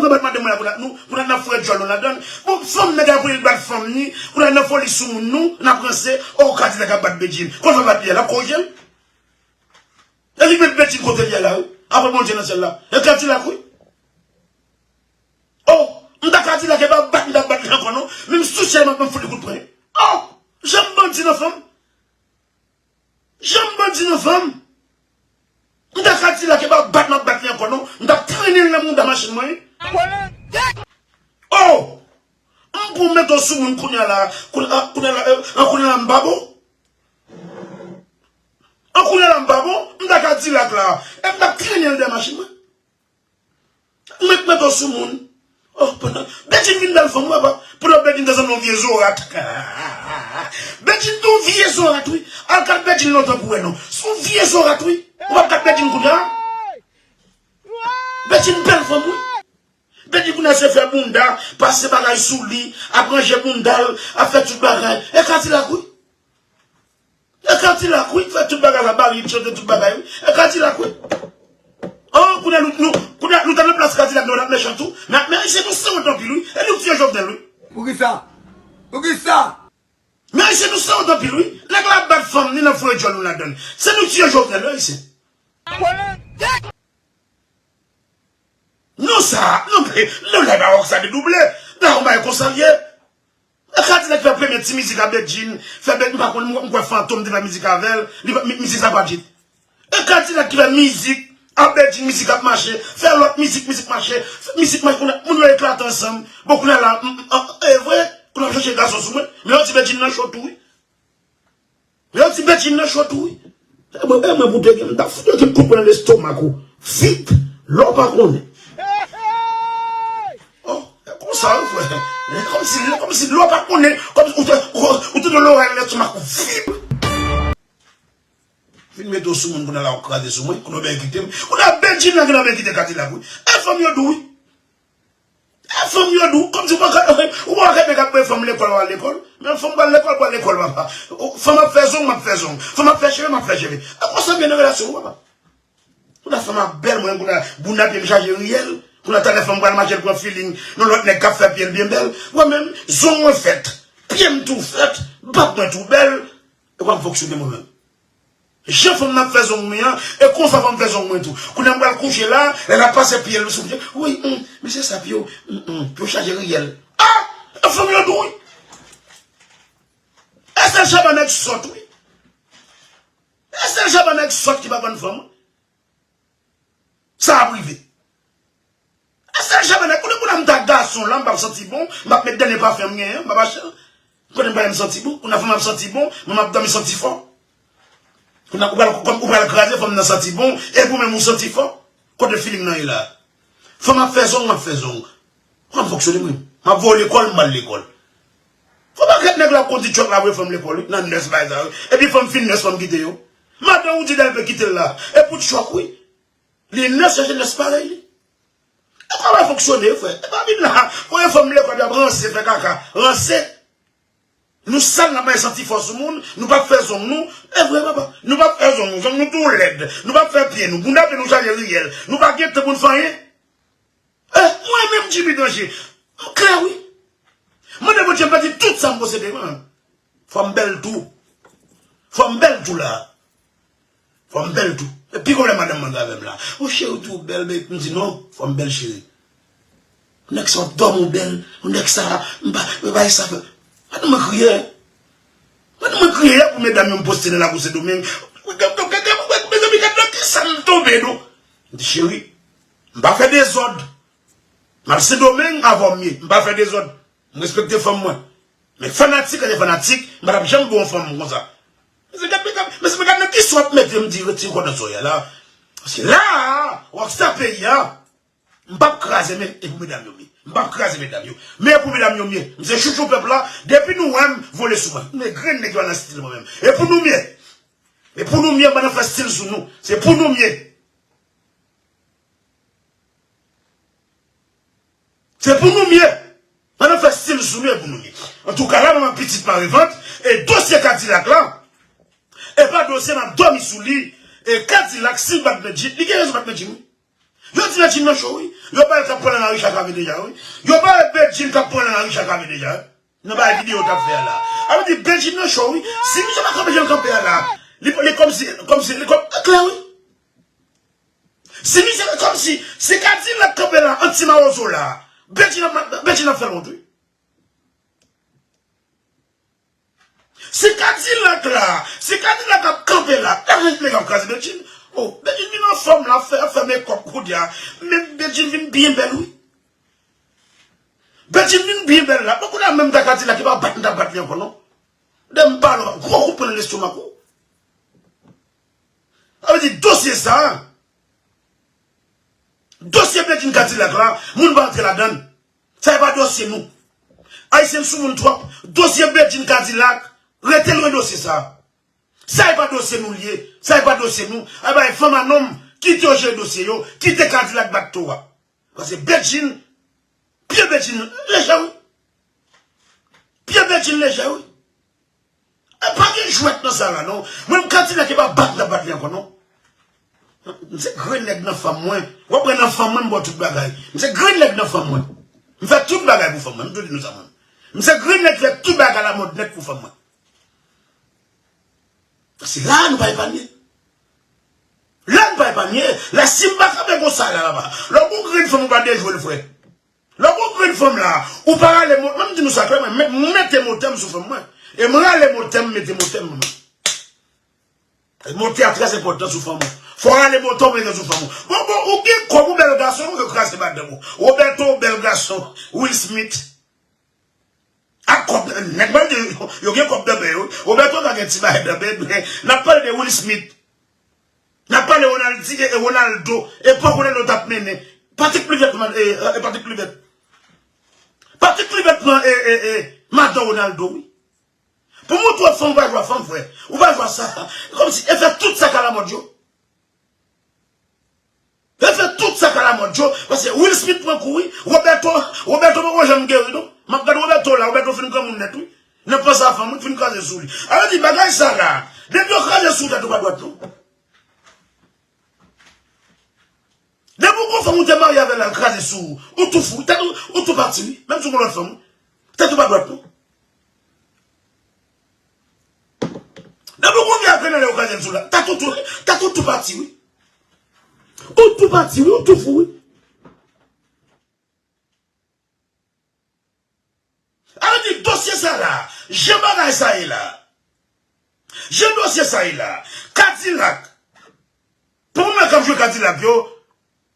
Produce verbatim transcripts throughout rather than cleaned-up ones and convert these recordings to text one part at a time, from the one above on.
Mwen pa t mande mwen la pou n ap, nou, pou n ap foure djòl nou ladann. Bon, fanm nèg la pou li bat fanm ni, pou n ap nan foli sou moun nou, n ap ranse, o, Kadilak ap bat Bedjine. Kòman l ap bat li a, l ap korije l? E li met Bedjine kote li a la, wi. Apre Bondye nan syèl la. E Kadilak, wi. O, m ta Kadilak, e pa bat m t ap bat li ankò, non. Menm sou syèl, m ap fout li kout pwen. O, jan m bandi nan fanm. Jan m bandi nan fanm. M ta Kadilak, e pa bat m ap bat li ankò, non. M t ap trennen l nan mouda machin mwen, wi. O! M pou mete w sou moun kounye a la. Kounye a, kounye a la, eh, an kounye a la m pa bon. An kounye a la m pa bon. M ta Kadilak la. E m t ap trennen l dèyè machin mwen. Mwen, mwen to sou moun. Oh, pandan Bedjine vin bèl fanm, papa. Pandan Bedjine te sanble yon vye zorat. Bedjine te yon vye zorat, wi. Al gad Bedjine lontan pou wè, non. Se yon vye zorat, wi. Ou p ap gad Bedjine kounye a. Bedjine bèl fanm, wi. Bedjine kounye a se fè bounda, pase bagay sou li, ap ranje bounda l, ap fè tout bagay. E Kadilak, wi. E Kadilak, wi, fè tout bagay la, bal, li chante tout bagay, wi. E Kadilak, wi. Oh, kounye a nou, nou, kounye a nou ta nan plas Kadilak, nou t ap mechan tou. Men, men Ayisyen nou sanwont anpil, wi. E nou k tiye Jovenel, wi. Poukisa? Poukisa? Men Ayisyen nou sanwont anpil, wi. Nèg la ap bat fanm ni, n ap foure djòl nou ladann. Se nou k tiye Jovenel, wi, Ayisyen. Non, sa, non, men, non, la, ba, sa dedouble. La, yon bagay konsa l ye. E Kadilak fè premye ti mizik a Bedjine, fè Bedjine, m pa konn, m, m kwè Fantom te fè mizik avè l, li pa, mi, mizik sa pa t hit. E Kadilak ki fè mizik a Bedjine, mizik ap mache, fè lòt mizik, mizik mache, fè mizik mache, kounye a, moun yo eklate ansanm. Bon, kounye a la, m, m, an, e vre, kounye a ap chache gason sou mwen, men yo di Bedjine nan cho tou, wi. Yo di Bedjine nan cho tou, wi. E mwen, e mwen pou te gen, m t ap fout yon ti kout pwen nan lestomak ou. Vip, lè w pa konnen. Oh, e konsa, wi, frè. E kòmsi, e kòmsi lè w pa konnen, kòmsi ou te, ou, ou te nan lòrèy nan lestomak ou. Vip. Vin mete w sou moun kounye a la w kraze sou mwen, kounye a w byen kite m. Kounye a Bedjine la gen nan byen kite Kadilak, wi. E fanm yo dou, wi. E fanm yo dou, kòmsi ou pa ka, ou pa ka nèg ap voye fanm lekòl, w al lekòl. Men fanm pral lekòl, pral lekòl, papa. Ou, fanm ap fè zong, m ap fè zong. Fanm ap fè cheve, m ap fè cheve. E konsa m ye nan relasyon, papa. Kounye a fanm ap bèl, mwen, kounye a bounda pye m chaje riyèl. Kounye a talè fanm pral mache, l pran feeling nan lòt nèg k ap fè pye l byen bèl. Mwen menm, zong mwen fèt, pye m tou fèt, bab mwen tou bèl. E kòman m fonksyone mwen menm? Jan fanm nan ap fè zong mwen an, e konsa fanm fè zong mwen tou. Kounye a m pral kouche la, lè l ap pase pye l sou pye, wi, hum, men se sa pye w, hum, hum, pye w chaje riyèl. Ah! E fanm yo dou, wi. E sèl Shabba nèg sòt, wi. E sèl Shabba nèg sòt ki pa konn fanm. Sa ap rive. E sèl Shabba nèg, kote kounye a m ta gason la, m p ap santi bon, m ap met dènye pafen m genyen, m p ap achte l. Kote m pale m santi bon, kounye a fanm ap santi bon, mwen m ap dòmi santi fò. Kounye a ou pral, kòm ou pral kraze fanm nan santi bon, epi ou menm ou santi fò. Kote feeling nan ye la? Fanm ap fè zong, m ap fè zong. Kòman m fonksyone mwen? M ap voye w lekòl, m pral lekòl. Fò pa gad nèg la ap kondi tchòk la voye fanm lekòl, wi, nan nès bagay sa yo. Epi fanm fin nès, fanm kite yo. Madan Roody Delpé kite l la. E pou tchòk, wi. Li nès, chache nès parèy li. E kòman fonksyone, frè? E pa vin la voye fanm lekòl, y ap ranse, fè kaka. Ranse. Nou sal, n ap bay santi fò sou moun, nou p ap fè zong nou. E vre, papa. Nou p ap fè zong nou. Zong nou tou lèd. Nou p ap fè pye nou. Bounda pye nou chaje riyèl. Nou pa gen tan pou n fè anyen. Eh, mwen menm, Jimmy Danger, m klè, wi. Mande Bondye m pèdi tout sa m posede, mwen. Fò m bèl tou. Fò m bèl tou la. Fò m bèl tou. E pi konbyen madanm mwen avè m la? O cheri, ou tou bèl, men m di non, fò m bèl, cheri. Nèg sa w ap dòmi w bèl, nèg sa, m pa, m pa sa fè. Madanm mwen kriye. Madanm mwen kriye pou medam yo m poste nan lakou Sendomeng. Gade, gade, gade, mezanmi, gade nan kisa m tonbe, non. M di, cheri, m pa fè dezòd. M al Sendomeng avè w m ye. M pa fè dezòd. M respekte fanm mwen. Men fanatik rete fanatik, m pa t ap janm ba w yon fanm konsa. Mesye, gad, gad, mesye, gad nan kisa w ap mete m, di retire kò nan zòrèy la. Paske la, Rockstar peyi a, m p ap kraze, men e pou medam yo m ye. M p ap kraze medam yo. Men e pou medam yo m ye. M se chouchou pèp la, depi nou wè m, vole sou mwen. Men grenn nèg yo nan stil mwen menm. E pou nou m ye. E pou nou m ye, m pa nan fè stil sou nou. Se pou nou m ye. Se pou nou m ye. Pandan fè stil sou nou, e pou nou m ye. Antouka, la, manman pitit mare vant, e dosye Kadilak la, e pa dosye m ap dòmi sou li, e Kadilak, si l bat Medjine, li gen rezon bat Medjine, wi. Yo di Bedjine nan cho, wi. Yo ba l k ap pran nan lari chak ane deja, wi. Yo ba l Bedjine k ap pran nan lari chak ane deja, wi. Nan bay videyo t ap fè a la. A vle di Bedjine nan cho, wi. Si misye pa kanpe jan l kanpe a la, li, li kòmsi, kòmsi, li kòm, e klè, wi. Si misye, kòmsi, si Kadilak kanpe la, an ti mawozo la, Bedjine ap, Bedjine ap fè l wont, wi. Si Kadilak la, si Kadilak ap kanpe la, e nèg ap kraze Bedjine. Oh, Bedjine vin anfòm la, fè, fè mekòp kounye a. Men Bedjine vin byen bèl, wi. Bedjine vin byen bèl la. Bon, kounye a menm ta Kadilak, e pa bat m ta bat li ankò, non. Dè m pale, gwo kout pwen nan lestomak ou. Sa vle di dosye sa, dosye Bedjine Kadilak la, moun pa antre ladan l. Sa e pa dosye nou. Ayisyen soumoun twòp. Dosye Bedjine Kadilak, rete lwen dosye sa. Sa e pa dosye nou l ye. Sa e pa dosye nou. A bay fanm a nonm, kite yo jere dosye yo, kite Kadilak bat towo a. Paske Bedjine, pye Bedjine lejè, wi. Pye Bedjine lejè, wi. E pa gen jwèt nan sa la, non. Mwen, m Kadilak e pa bat m ta bat li ankò, non. M se grenn nèg nan fanm mwen. W ap wè nan fanm mwen, m ba w tout bagay. M se grenn nèg nan fanm mwen. M fè tout bagay pou fanm mwen. M tou di nou sa, mwen. M se grenn nèg ki fè tout bagay alamòd nèt pou fanm mwen. Se la nou pa epanye. La nou pa epanye. La si m pa kanpe konsa la, papa. Lè w gon grenn fanm ou pa dejwe l, frè. Lè w gon grenn fanm la, ou pa rale mo, men m di nou sa klèman, m mete mo tèm sou fanm mwen. E m rale mo tèm, m mete mo tèm, mwen. Mo tèm a trè enpòtan sou fanm ou. Fò w rale mo tèm ou mete sou fanm ou. Bon, bon, ou gen kòb, ou bèl gason, ou yo kraze madanm ou. Roberto, bèl gason. Will Smith. Ak kòb, nèg mwen di, yo gen kòb nan men yo. Roberto pa gen ti bagay nan men, men n ap pale de Will Smith. N ap pale Ronaldi, e, e Ronaldo. Epòk Ronaldo t ap mennen. Patrick Kluivert, man, e, e, Patrick Kluivert. Patrick Kluivert pran, e, e, e, madan Ronaldo, wi. Pou moutre w fanm, ou pa jwe a fanm, frè. Ou pa jwe a sa. Kòmsi, e fè tout sa k alamòd yo. E fè tout sa k alamòd yo. Paske Will Smith pran kou, wi. Roberto, Roberto poko janm geri, non. M ap gade Roberto la, Roberto fin granmoun nèt, wi. Nan panse a fanm, wi, fin kraze sou li. A vle di, bagay sa la, depi yo kraze sou ou, tèt ou pa dwat, non. Depi w gon fanm ou te marye avè l, al kraze sou ou, ou tou fou, tèt ou, ou tou pati, wi. Menm si w gon lòt fanm, wi. Tèt ou pa dwat, non. Depi w gon vye grenn anlè ou kraze l sou la, tèt ou tou, tèt ou tou pati, wi. Ou tou pati, wi, ou tou fou, wi. A vle di dosye sa la, jan bagay sa ye la. Jan dosye sa ye la. Kadilak. Pou mwen k ap jwe Kadilak yo,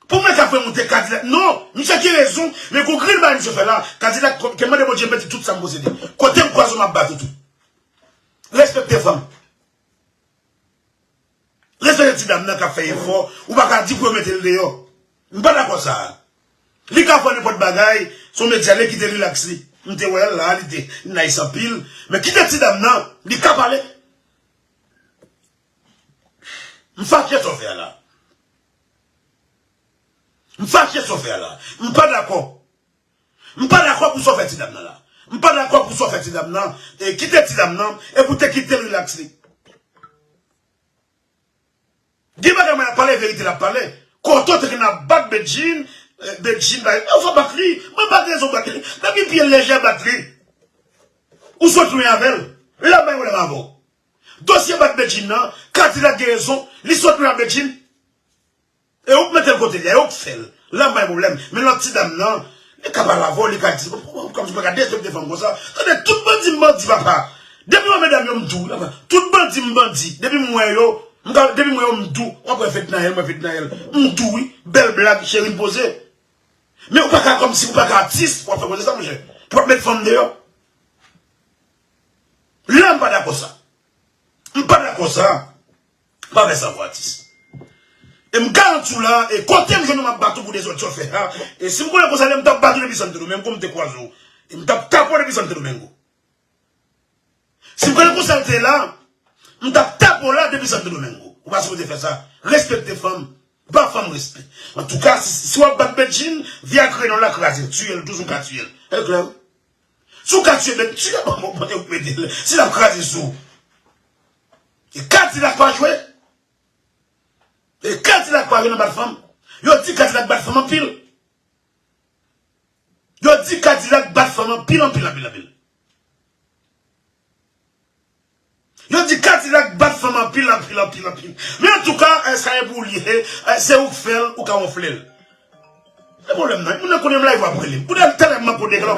pou mwen k ap fè moute Kadilak. Non, misye gen rezon, men gon grenn bagay misye fè la. Kadilak, ke mande Bondye benedi tout sa m posede. Kote m kwaze w m ap bat ou tou. Respekte fanm. Respekte ti dam nan k ap fè efò, ou pa ka di pou yo mete l deyò. M pa dakò sa a. Li ka fè nenpòt bagay, se yon medya, li kite rilaks li. M te wè l la, li te nice anpil. Men kite ti dam nan, li ka pale. M fache sa w fè a la. M fache sa w fè a la. M pa dakò. M pa dakò pou sa w fè ti dam nan la. M pa dakò pou sa w fè ti dam nan. E kite ti dam nan, epi w te kite l rilaks li. Gen bagay mwen ap pale, verite l ap pale. Kote w te gen ap bat Bedjine, eh, Bedjine bay, ou fò bat li. Mwen pa gen rezon bat li. Depi pye l lejè, bat li. Ou sot lwen avè l. Lè bay pwoblèm avè w. Dosye bat Bedjine nan, Kadilak gen rezon, li sot lwen ak Bedjine. E ou k mete l kote li a, e ou k fè l. La m bay pwoblèm. Men lòt ti dam nan, li ka pale avè w, li ka di, kòmsi mwen ka derespekte fanm konsa. Tande, tout bandi m bandi, papa. Depi mwen medam yo m di w, papa. Tout bandi m bandi. Depi m wè yo, m ka, depi m wè yo m di w, w ap wè Fednaelle, m wè Fednaelle. M di w wi, bèl blag, cheri m poze. Men ou pa ka kòmsi, ou pa ka atis, w ap fè koze sa, monchè. Pou w ap met fanm deyò. La m pa dakò sa. M pa dakò sa. Pa fè sa pou atis. E m garanti w la, e kote m jwenn ou m ap bat ou pou dezòd sa w fè a. E si m konnen konsa, m t ap bat ou depi Santo Domingo, m te kwaze w. E m t ap tape w depi Santo Domingo. Si m konnen konsa l te la, m t ap tape w la depi Santo Domingo. Ou pa sipoze fè sa. Respekte fanm. Ba fanm respè. Antouka, si, si w ap bat Bedjine, vye ak renon la kraze l, tiye l, toujou ka tiye l. E klè wi. Si w ka tiye bèt, tiye bon, bon, bon, ou mete l. Si l ap kraze sou ou. E Kadilak pa jwe. E Kadilak pa jwe nan bat fanm. Yo di Kadilak bat fanm anpil. Yo di Kadilak bat fanm anpil, anpil, anpil, anpil. Yo di Kadilak bat fanm anpil, anpil, anpil, anpil. Men antouka, eh, sa e pou li ye, eh, se ou k fè l, ou ka wonfle l. Se pwoblèm nan. Moun nan konnen m live ap rele m. Pou talè m manke w de galon,